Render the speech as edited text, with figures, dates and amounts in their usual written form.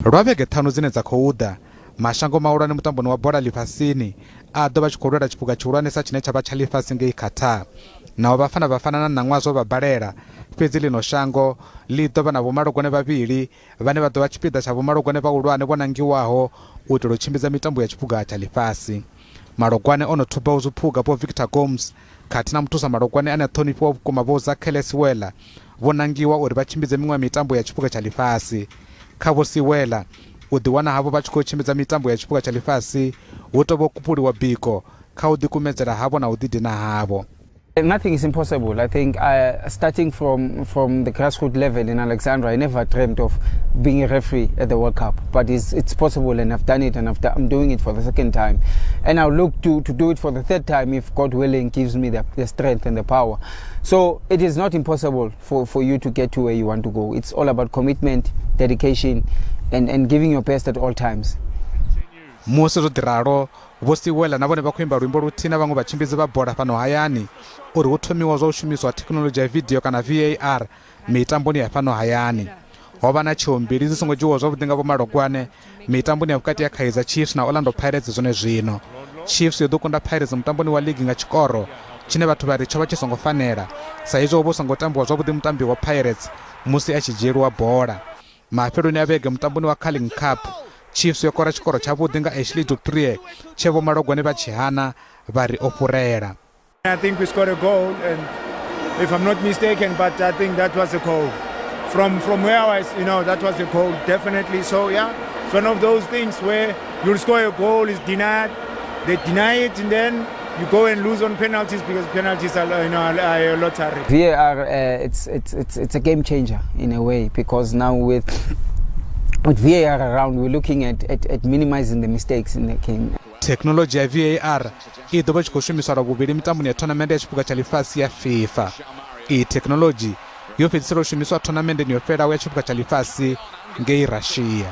Lwa vhege ṱhanu dzine dza khou ḓa, mashango mahulwane mutamboni wa bola ḽifhasini a ḓo vha tshi khou lwela tshiphuga tshihulwanesa tshine tsha vha tsha ḽifhasi ngei Qatar. Naho Bafana Bafana na ṋaṅwaha zwo vha balela, fhedzi ḽino shango ḽi ḓo vha na vhomalogwane vhavhili vhane vha ḓo vha tshipiḓa tsha vhomalogwane vhahulwane vho nangiwaho u itela u tshimbidza mitambo ya tshiphuga tsha ḽifhasi. Malogwane o no thubaho zwiphuga Vho Victor Gomes khathihi na muthusa malogwane ane a ṱhonifhiwa vhukuma Vho Zakhele Siwela vho nangiwa uri vha tshimbidze miṅwe ya mitambo ya tshiphuga tsha ḽifhasi. Kha Vho Siwela, u ḓiwana havho vha tshi khou tshimbidza mitambo ya tshiphuga tsha ḽifhasi hu tou vha u kupuliwa biko kha u ḓikumedzela havho na u ḓidina havho. Nothing is impossible. I think starting from the grassroots level in Alexandra, I never dreamt of being a referee at the World Cup. But it's possible, and I've done it, and I'm doing it for the second time. And I'll look to do it for the third time if God willing gives me the strength and the power. So it is not impossible for you to get to where you want to go. It's all about commitment, dedication, and giving your best at all times. Musi zwo ḓi ralo, Vho Siwela na vhone vha khou imba luimbo luthihi na vhaṅwe vhatshimbidzi vha bola fhano hayani uri hu thomiwa zwa u shumiswa thekhinoḽodzhi ya video kana VAR mitamboni ya fhano hayani. Ho vha na tsheo mbili dzi songo dzhiwaho zwavhuḓi nga vhomalogwane mitamboni ya vhukati ha Kaizer Chiefs na Orlando Pirates zwone zwino. Chiefs yo ḓo kunda Pirates mutamboni wa ligi nga tshikoro tshine vhathu vha ri tsho vha tshi songo fanela sa izwi ho vha hu songo tambiwa zwavhuḓi mutambi wa Pirates musi a tshi dzhieliwa bola. Mafheloni a vhege mutamboni wa Carling Cup, Chiefs yo kora tshikoro tshavhuḓi nga Ashley Du Preez tshe vhomalogwane vha tshi hana vha ri o fhurela. I think we scored a goal, and if I'm not mistaken, but I think that was a goal. From where I was, that was a goal, definitely. So yeah, it's one of those things where you'll score a goal, it's denied, they deny it, and then you go and lose on penalties because penalties are a lottery. VAR, it's a game changer in a way, because now with VAR around, we're looking at minimizing the mistakes in the game. Thekhinoḽodzhi ya VAR i ḓo vha tshi khou shumiswa lwa vhuvhili mitamboni ya thonamennde ya tshiphuga tsha ḽifhasi ya FIFA. Iyi thekhinoḽodzhi yo fhedzisela u shumiswa thonamenndeni yo fhelaho ya tshiphuga tsha ḽifhasi ngei Russia.